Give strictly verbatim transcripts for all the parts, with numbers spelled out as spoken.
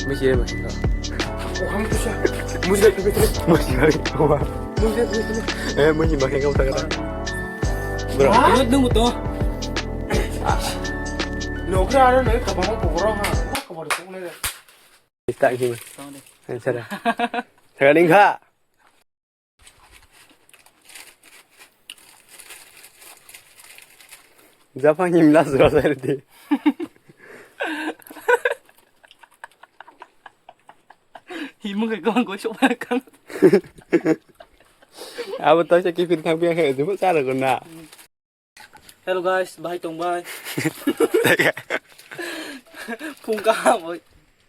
Misi ya, masi. Musi ya, musi ya. Musi ya, musi ya. Eh, musi makin kau tak ada. Bro. Hah? Nung betul. Nukra ada nukra kabang kubur ha. Wah, kabang itu mana? Ista ini. Sana. Sana ningka. Japan himla sura sari di. Himung ke kong kosok makan. Abo tau sa kipin thang piang hai jumuk sara guna. Hello guys, bahai tong bai. Phung kaham oi.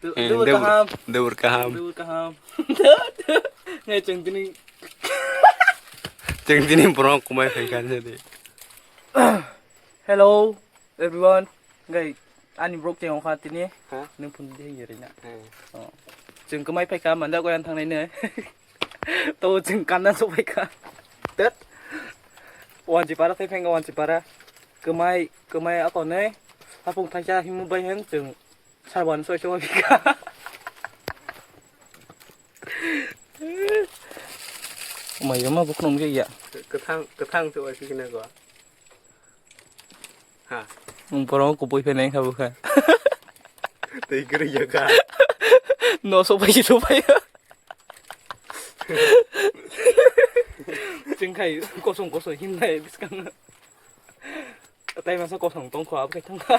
Du- Eh, dubur dubur, kaham. Dubur kaham. Dubur kaham. Ngai cheng tini. Cheng tini borok kumai phai kan jadi. Hello everyone. Ngai ani borok cheng ongkha tini. Ha? Nung phun di hingi rina. Eh. Oh. Cheng kumai phai ka manda goyan thang nai ne. To cheng kanna so phai ka. Tet. Wanchipara thai phenga Wanchipara. Kwmai, kwmai ako nei. Hapung thaisa himu bai hen chwng saban soi soi ka. Mai ma bukhnong je ya. Kwthang, kwthang se wai sikina go. Ha. Borok kubui phenai kha bukha. Tei kwrwi ya ka. No so bai so bai. Chwng khai kosong kosong himnai bwskango. Tai masa kosong tongkho abo khai thangkha.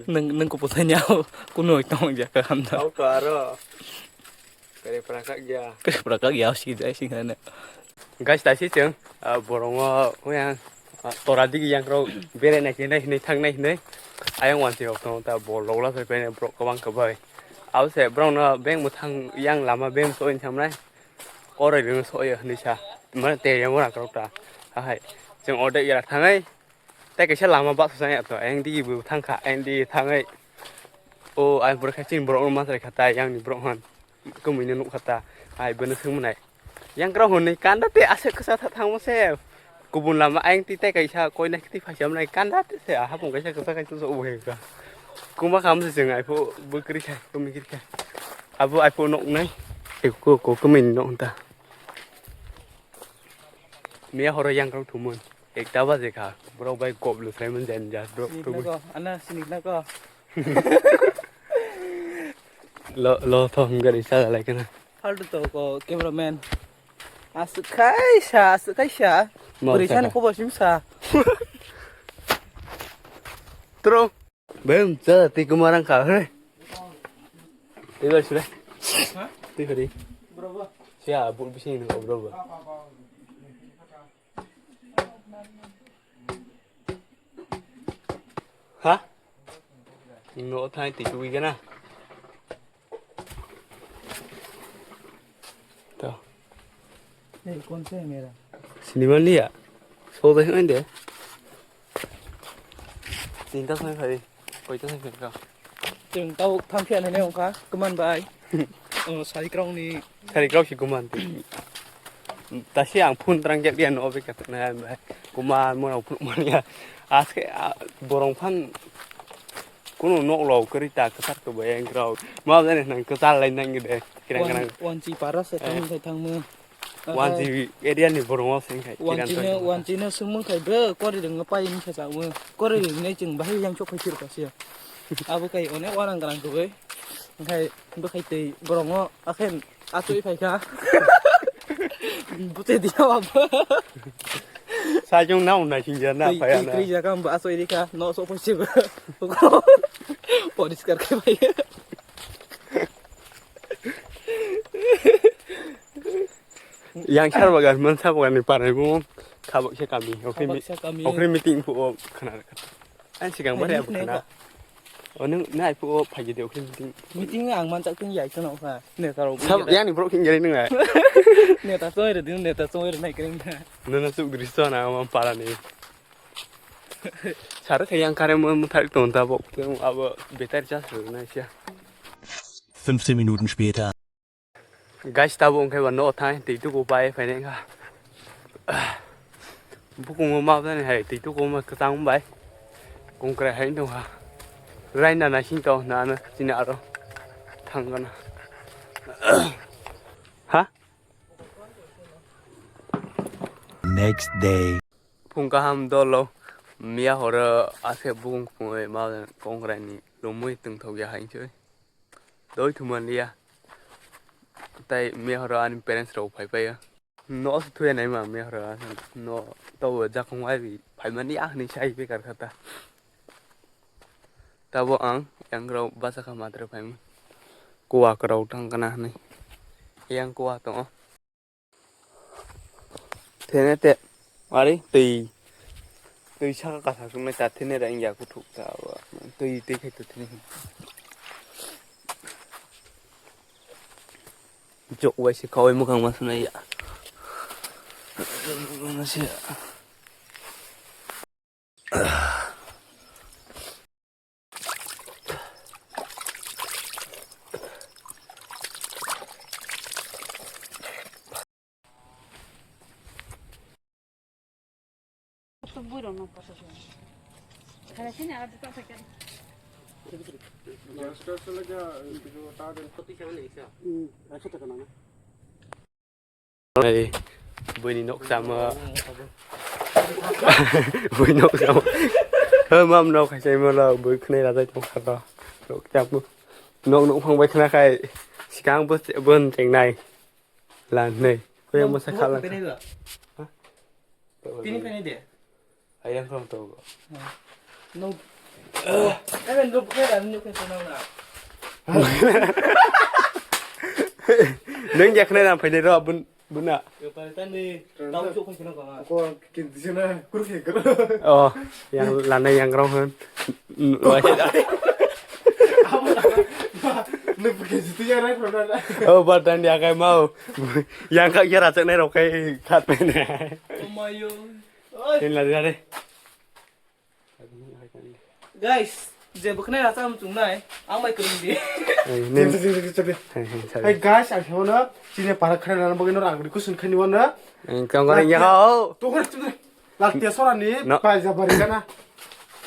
Nang nang ko pothai ni au kuno tong ja ka hamda. Au ka aro. Kare prakak ya. Kare prakak ya si dai sing hana. Guys, taisi chwng, ah, borongo, oyang, ah, tora digi yang rok bere nai hinai hinai thang nai hinai. Ayang wansi rok tong ta bol rok la sai pene borok kwbang kwbai. Abo se borok no beng mwthang yang lama beng so in thamnai. Koroi rwng so ya hinai sa. Mane te yang ora krok ta. Ahai. Chwng orde ya thangai. Tei kaisa lama bachajak ya to, ayang digi bo thangkha, ayang digi thangwi. O, ayang borok khe chini borok rok ma chai kha ta, ayang ni borok han. Kwmwi no nukha ta, ai bono swngmwnai. Yang kwrwng hwnwi kanda tei aswk kwchak thangma se. Kubun lama ayang twi tei kaisa koina khe twi phaisa mwnai kanda tei se, a hapung kaisa kwchak kaisa sok bo khe ka. Kuma kha mse chwng aiphu bwkrwi khai, kwmwi kwrwi khai. Abo aiphu nuknai, tei ko, ko kwmwi ni nok ta. Miya horo yang kwrwng thumwi. Ekta baje kha, borok bai kop lwsai man jan jas borok Sinik tubui. Nago, ana sinik nago. Lo, lo, thong gari sa lai kana. Faltu to ko cameraman. Aswk khai sa, aswk khai sa. Mau Bwrwi sa sani ka. Kobo sim sa. Tro. Bem, cha, ti kumarang ka, he. Ti bai sure. Ha? Ti hari. Bro, bro. Sia, bu bising ni, bro, bro. Ha? No thai ti tu gana. To. Hey, kon se mera? Sinimaliya. So de hande. Tinta sai phai. Koita sai phai ka. Chwng tau thamphia nai wngkha, kwman bai. O, sarikrokni. Sarikrok si kwman twi. Tasi ang phun trang jak dia no obe katuk na bai. Kwman mo phun mania. Aske, a, borong phan kuno nok lo kwrwi ta kwchar to bai ang krok. Ma jani nang kwchar lai nang de. Kirang kirang. Wan, wanchi para se tang sai thangmo. Wanchi area ni borong o seng khai. Wanchi no, wanchi no sumung khai bro, kori rwng pai ni sa sa mo. Kori rwng ne chwng bahai yang chok khai chir ka sia. Abo kai one warang garang to bai. Khai bo khai tei borong o akhen achoi phai kha. Bute dia abo. Sajung nau nai sing jana phai ana. Kri jaga bo achoi ri kha, no so phai chir. Poriskar khai bai. Yang sar bagan, man sar bagan ni parai mo khabak se kami. Okhri mi-, khabak se kami. Okhri meeting phu o khana. An sikang bare abu khana. O nung nai phu o phagi de okhri meeting. Meeting ang man chak ting yai khana kha. Ne karo. Sab yang ni bro king jari nung ai. Neta soi re din, neta soi re nai kring. Nana suk dri so na man para ni. Sar khe yang kare mo mo thari ton ta bo. Abo betar chas na sia. Fünfzehn Minuten später. Guys, tabuk wngkhe ba no thang twi tuku pai phainai wngkha. Bukungo ma bani hai twi tukungo ma kwchang bai. Kongkrai hai tongkha. Raina naising tong hwnna ano chini aro thangkana. Ha? Next day. Phung kaham dolo miya horo ase bukung khumui ma kongkrai ni lomui tongthok ya hai se. Doi thumaliya. Tai miya horo ani parents rok phai paiya. No se thuya naima miya horo. No to jakong ai bi phai mani ah ni sai bekar khata. Tabo ang yang rok basa kha matra phai. Kuwa krok thang kana hwnwi. Yang kuwa to. Thene te. Ari twi. Twi saka kasa sumai ta thene ra ingya kuthuk ta. Twi twi khai to thene. Jok wai se kawai mukang ma sunai ya. Buini nok samo. Buini nok samo. Hoi mam nok hai sai molo bui khwnai rajai tong kha to. Nok chamu. Nok nok phang bai khna khai sikang bo bon chengnai. Lan nei. Koi mo sa khala. Tini phainai de. Ayang khong to. No. Amen look at I'm looking for now. Nang ya khna ram phainai ro bun buna. Yo pare tani tau chuk khai khna ko. Ko kin dise na kur khe ko. Oh, yang lana yang rong han. Nang pakai situ ya rai khna. Oh, badan dia kai mau. Yang kak ya racak nai rok kai khat pene. Omayo. Tin la dare. Guys, je bwkhnai rasa mung chungnai, ang bai kwrwng di. Hey, Chebe, chebe, chebe. Hey, hey, sorry. Hey, guys, ang khe wano chini para khana nana bagwi no rang ri kusun khani wano. Ang kang gore ya ho. To gore, to gore. Lak te sora ni, no. Pai ja bari kana.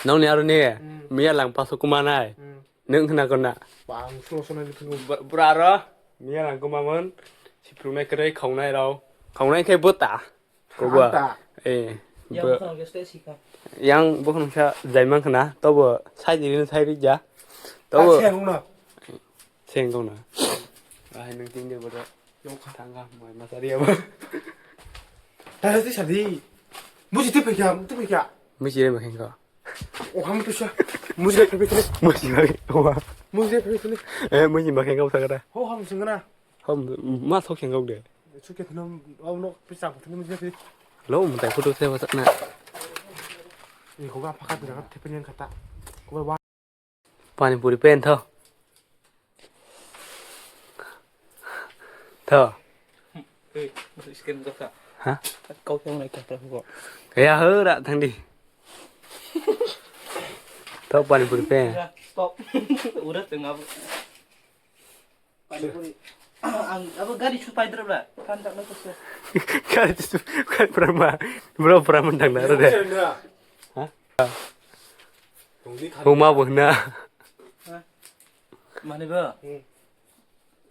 Nong ni aro ni, hmm. Miya lang paso kuma nai. Hmm. Nung khna kona. Bang solo solo ni thungo. Bra ro, miya lang kuma mon. Siprungnai kwrwi khaunai rau. Khaunai khe bota. Kobo. Anta. Eh. Yang bo-, bukhang khe stay sika. Yang bukhang sa jaiman khna, tobo sai diri sai ri ja. Tobo. Seng kong na. Seng kong na. Ahai nung tin de bodo. Yok kha. Thang kha, mai ma sari abo. Tara ti sadi. Musi ti pekya, ti pekya. Musi re makheng ko. O ham tu sa. Musi re pekya. Musi re. Musi re pekya. Eh, musi makheng ko sakara. Ho ham sengana. Hom, ma sok seng kok de. Suke thunam, au nok pisa thunam je phi. Lo, mutai photo se wasak na. Ni ko ga phakat na thepin yang kata. Ko ba. Pani puri pen tho. Tho. Hei, masuk skin kau kak. Hah? Kau kau naik kata ko. Kaya ho rak thang di. Tho pani puri pen. Ya, stop. Udah tengah. Panipuri. Ang abo gari su paidra bra. Kan tak na kusa. Gari su, gari pura ma. Bro, pura man dang na de. Ha? Huma bo na. Mane ba?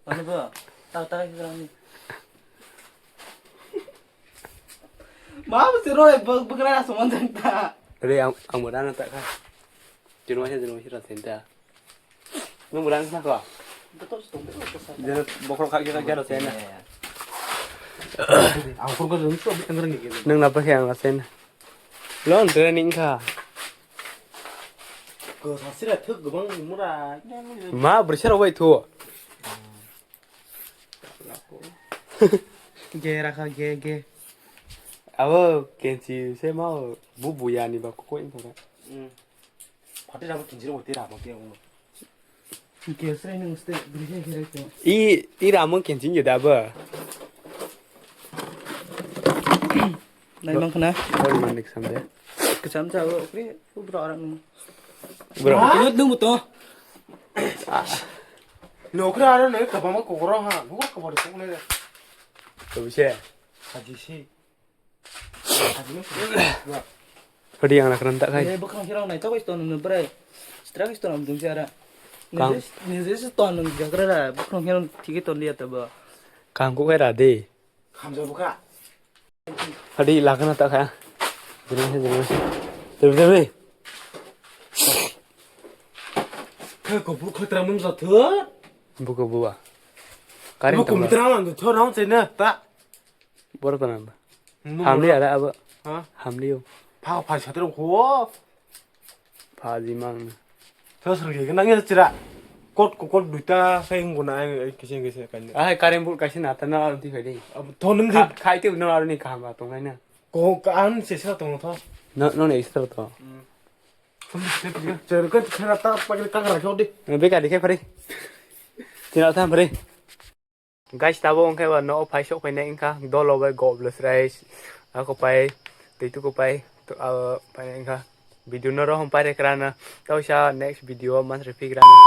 Mane ba? Tau tau kira ni. Ma bo siro le bag bag na suman jang ta. Re ang ang mo dana ta kha. Jino se jino se ra sen ta. Nung bulan khna ko? Jeno bokhorok khak jeno jeno sen. Ang kurgo jeno so bikang rang ni. Nung na pakhe ang sen. Lon training kha. Ko sasira thuk gubang mura. Ma brisar bai thu. Ge rakha ge ge. Abo kenchi se ma bu bu ya ni ba ko ko in thora. Phatwi rabo kinjiro bo tei rabo ke uno. Ke srai nung ste bini ke rai to. I, i ramo kinjing ge da ba. Nai mang khna. Oi manik samde. Kecham cha o kri bro arang nung. Bro. Nut nung to. Nokra aro nai kabama kokoro ha. Nokra kabari kokne. To bise. Haji si. Hadi ang lakran tak khai. Eh, bukrang hirang nai tawai ton nung brai. Strak is ton nung si ara. Kang. Nizis, nizis ton nung jagra ra. Bukrang hirang tiki ton dia taba. Kang ko khai ra de. Hamja buka. Hadi lakana tak khai. Jeng jeng. Jeng jeng. Khe ko bu khatra mung sa thur. Buko buwa. Karing buko tangla. Mitra lang thur rang chena ta. Boro tana ba. Hamli ara abo. Ha? Hamli o. Pha pha satro ko. Pha di mang. Thos rang ke nang ya chira. Kot ko kot duita sai ngona ai kise kise kan. Ah, karing bu kaise na ta na ar di khai di. Thon nung di. Khai te no ar ni kaham ba tong nai na. Ko an se sa tong tho. No no ne extra to. Chera kan chera ta pa ka ka rakho di. Be ka di khai phari. Tina ta phari. Guys, tabo wngkhe ba no phai sok phainai wngkha, dolo bai gobless rice, ako pai, tei tuku pai, to, ah, phainai wngkha. Video no rohom pai rekrana, tausa next video o mas repikrana.